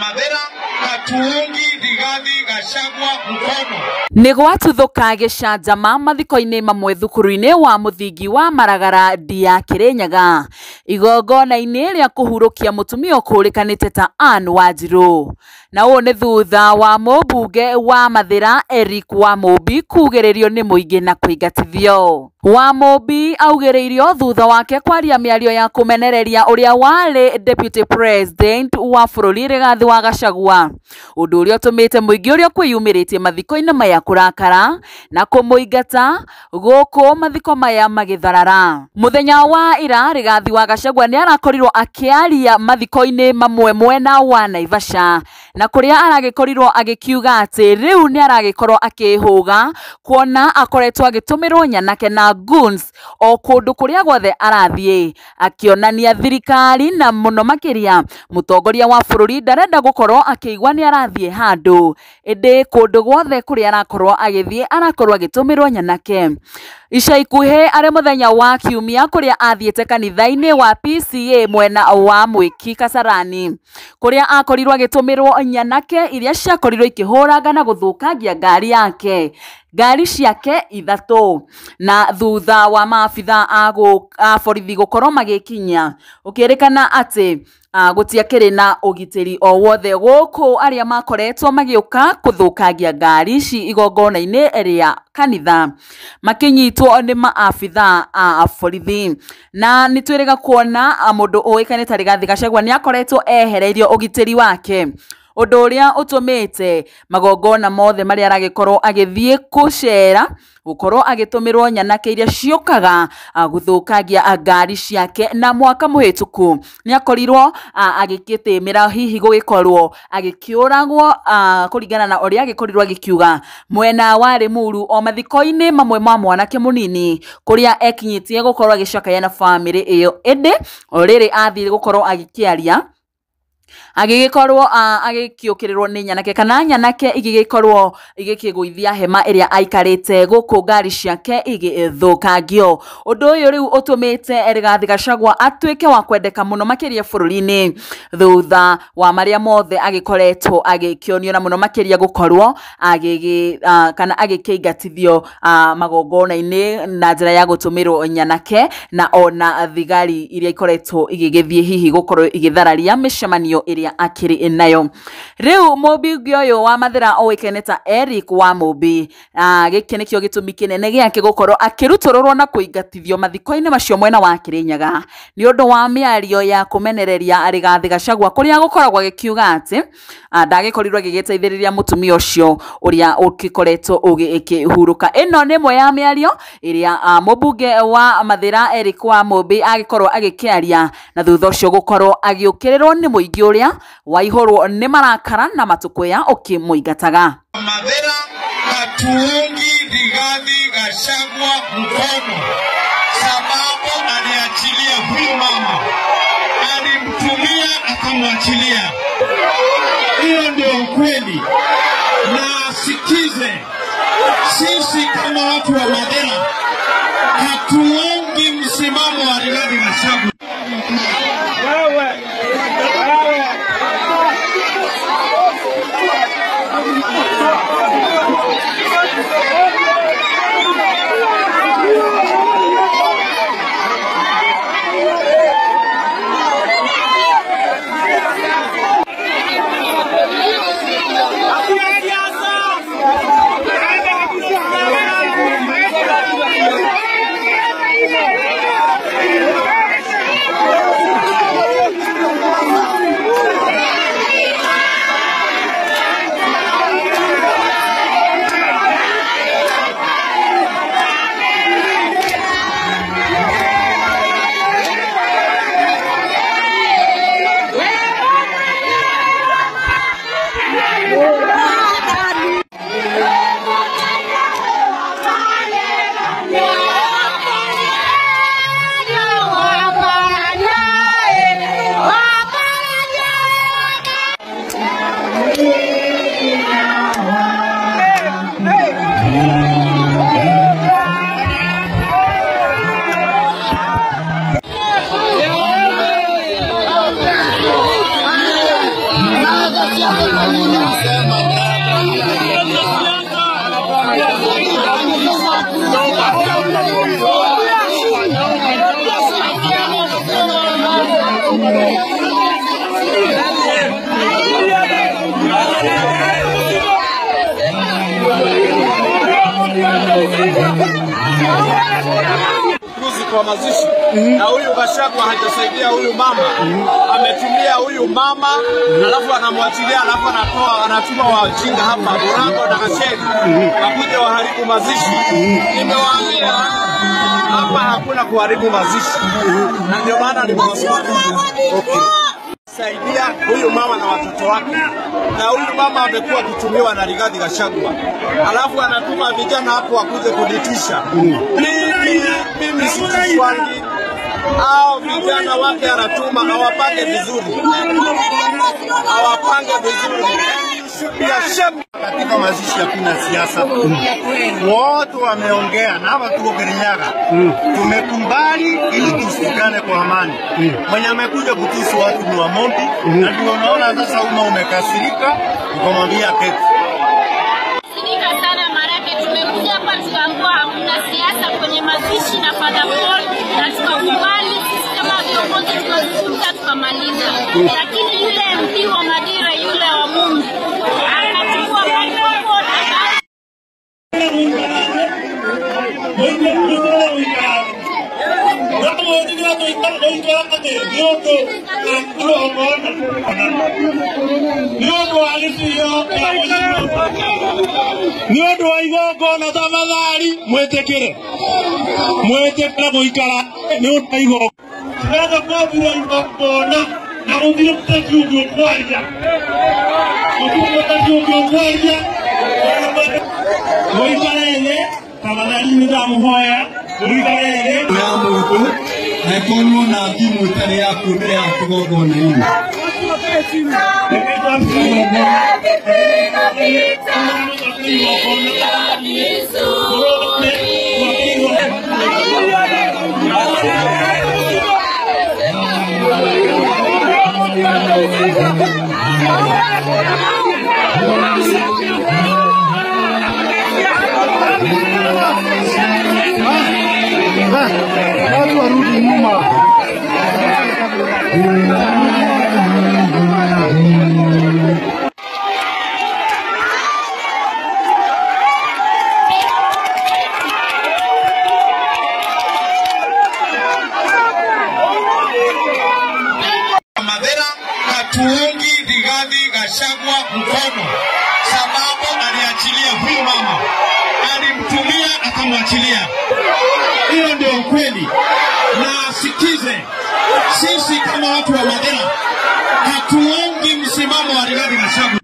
Mathira hatuungi Rigathi Gachagua mkono. Nĩ gwatuthũka gĩcanjama mathiko-inĩ mamwe thukuru-inĩ wa mũthingi wa Maragara Ndia Kirinyaga igongona-inĩ rĩa kũhurũkia mũtumia ũkũrĩkanĩte ta Anne Wanjiru. Na ũũ nĩ thutha wa mũmbunge wa Mathira Eric Wamũmbi kugĩrĩrio nĩ mũingĩ na kũingatithio. Wamũmbi augĩrĩirio thutha wake kwaria mĩario ya kũmenereria ũrĩa warĩ Deputy President wa bũrũri Rigathi wa Gachagua, ũndũ ũrĩa ũtũmĩte mũingĩ ũrĩa kwĩyumĩrĩtie mathiko-inĩ maya kũrakara na kũmũingata gũkũ mathiko maya magĩtharara. Mũthenya wa ira Rigathi wa Gachagua nĩ arakorirwo akĩaria mathiko-inĩ mamwe mwena wa Naivasha, na kũrĩa aragĩkorirwo agĩkiuga atĩ rĩu nĩ aragĩkorwo akĩhũga kuona akoretwo agĩtũmĩrwo nyanake na goons o kũndũ kũrĩa guothe arathiĩ, akĩonania thirikari na mũno makĩria mũtongoria wa bũrũri ndarenda gũkorwo akĩigua nĩ arathiĩ handũ, ĩndĩ kũndũ guothe kũrĩa arakorwo agĩthiĩ arakorwo agĩtũmĩrwo nyanake. Ica ikuhĩ arĩ mũthenya wa kiumia kũrĩa athiĩte kanitha-inĩ wa PCA mwena wa Mwiki Kasarani, kũrĩa akorirwo agĩtũmĩrwo nyanake iria ciakorirwo ikĩhũranga na gũthũkangia ngari yake, ngari ciake ithatũ, na thutha wa maabitha a borithi gũkorwo magĩkinya ũkĩrĩkana atĩ gũtiakĩrĩ na ũgitĩri o wothe gũkũ arĩa makoretwo magĩũka kũthũkangia ngari ici igongona-inĩ rĩa kanitha makĩnyitwo nĩ maabitha a borithi. Na nĩ twĩrĩga kuona mũndũ ũĩkaine ta Rigathi Gachagua nĩ akoretwo ehereirio ũgitĩri wake, ũndũ ũrĩa ũtũmĩte magongona mothe marĩa aragĩkorwo agĩthiĩ kũcera gũkorwo agĩtũmĩrwo nyanake iria ciũkaga gũthũkangia ngari ciake. Na mwaka mũhĩtũku nĩ akorirwo agĩkĩtĩmĩra hihi gũgĩkorwo agĩkĩũragwo kũringana na ũrĩa agĩkorirwo agĩkiuga mwena wa Limuru o mathiko-inĩ mamwe ma mwanake mũnini kũrĩa ekinyĩtie gũkorwo agĩcakaya na bamĩrĩ ĩyo, ĩndĩ o rĩrĩ athire gũkorwo agĩkĩaria agĩgĩkorwo agĩkĩũkĩrĩrwo nĩ nyanake kana nyanake igĩgĩkorwo igĩkĩgũithia hema ĩrĩa aikarĩte gũkũ ngari ciake igĩthũkangio. Ũndũ ũyũ rĩu ũtũmĩte Rigathi Gachagua atuĩke wa kwendeka mũno makĩria bũrũri-inĩ thutha wa marĩa mothe agĩkoretwo agĩkĩonio na mũno makĩria gũkorwo kana agĩkĩingatithio magongona-inĩ na njĩra ya gũtũmĩrwo nyanake na ona thigari iria ikoretwo igĩgĩthiĩ hihi gũkorwo igĩthararia mĩcemanio ĩrĩa akĩrĩ nayo. Rĩu mũmbunge ũyũ wa Mathira ũĩkaine ta Eric Wamũmbi, gĩkĩ nĩkĩo gĩtũmi kĩnene gĩake gũkorwo akĩrutũrũrwo na kũingatithio mathiko-inĩ macio mwena wa Kirinyaga nĩ ũndũ wa mĩario ya kũmenereria Rigathi Gachagua kũrĩa gũkoragwo agĩkiuga atĩ ndagĩkorirwo agĩgĩteithĩrĩria mũtumia ũcio ũrĩa ũgĩkoretwo ũgĩkĩhurũka. Ĩno nĩ ĩmwe ya mĩario ĩrĩa mũmbunge wa Mathira Eric Wamũmbi agĩkorwo agĩkĩaria na thutha ũcio gũkorwo agĩũkĩrĩrwo nĩ mũingĩ ũrĩa waihũrwo nĩ marakara na matũkũya ũkĩmũingataga. Mathira hatuungi Rigathi Gachagua mkono sababu aliachilia huyu mama, alimtumia akamwachilia. Hiyo ndio ukweli, na sikize, sisi kama watu wa Mathira hatuungi msimamo wa Rigathi Gachagua. Kwa mazishi na huyu Gachagua hajasaidia huyu mama, ametumia huyu mama alafu anamwachilia, alafu anatoa anatuma wajinga hapa Murango na Gachagua wakuja waharibu mazishi. Nimewaambia hapa hakuna kuharibu mazishi, na ndio maana nimewafukuza. Saidia huyu mama na watoto wake, na huyu mama amekuwa akitumiwa na Rigathi Gachagua, alafu anatuma vijana hapo wakuje kunitisha. Mimi sitishwangi, au vijana wake anatuma awapange vizuri, awapange vizuri. Katika mazishi hakuna siasa, wote wameongea na hapa tuko Kirinyaga, tumekumbali ili tusikane kwa amani. Mwenye amekuja kutusi watu ni Wamombi, na ndio unaona sasa umma umekasirika, ukamwambia keti. Sirika sana maanake tumekuja hapa tukaambiwa hakuna siasa kwenye mazishi na Father Paul, na tukakubali sisi kama viongozi tukazungumza tukamaliza. Lakini yule MP wa Madira yule wa Mumbi akachukua microphone Nĩ ũndũ wa igongona tafadhali mwĩtĩkĩre mwĩtĩkĩre gũikara nĩ ũndũ wa igongona tũretha kwambura igongona na gũtirĩ mũteti ũngĩ ũkwaria gũtirĩ mũteti ũngĩ ũkwaria mũikare thĩ tafadhali nĩ ndamũhoya mũikare thĩ ya mũndũ angĩkorwo na thimũ ĩtarĩ yaku mbere ya kĩgongona-inĩ. Watu warudi nyuma. Madera hatuungi Rigathi Gachagua mkono, sababu aliachilia huyu mama, alimtumia akamwachilia. Hiyo ndio ukweli, na sikize, sisi kama watu wa Madera hatuungi msimamo wa Rigathi Gachagua.